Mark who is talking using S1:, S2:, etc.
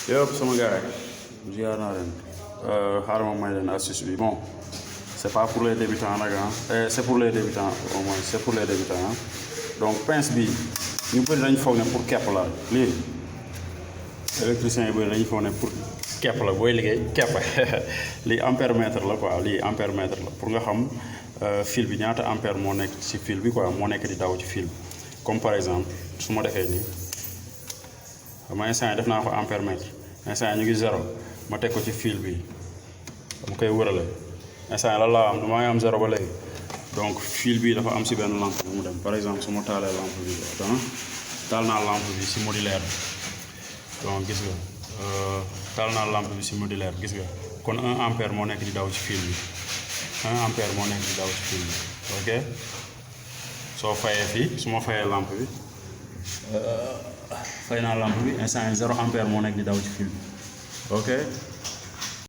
S1: yëpp sama gars yi ziar naa leen xaaral ma may leen astuce bi bon c'est pas pour les débutants nag c'est pour les débutants au moins c'est pour les débutants donc pince bi ñu bëri dañu foog ne pour kepp la lii électricien yi bëri dañu foog ne pour kepp la booy liggéey kepp lii ampèremètre la quoi lii ampèremètre la pour nga xam fil bi ñaata ampère moo nekk ci fil bi quoi moo nekk di daw ci fil bi comme par exemple su ma defee nii xam nga instant yi def naa ko ampèremètre instant yi ñu ngi zéro ma teg ko ci fil bi dama koy wërale instant yi lan laa am damaa am zéro ba léegi donc fil bi dafa am si benn lampe bu mu dem par exemple su ma taalee lampe bi taal naa lampe bi si modulaire donc gis nga taal naa lampe bi si modulaire gis nga kon 1 ampère moo nekk di daw ci fil bi 1 ampère moo nekk di daw ci fil bi ok soo fayee fii su ma fayee lampe bi fay naa lampe bi instant yi 0 ampère moo nekk di daw ci fil bi ok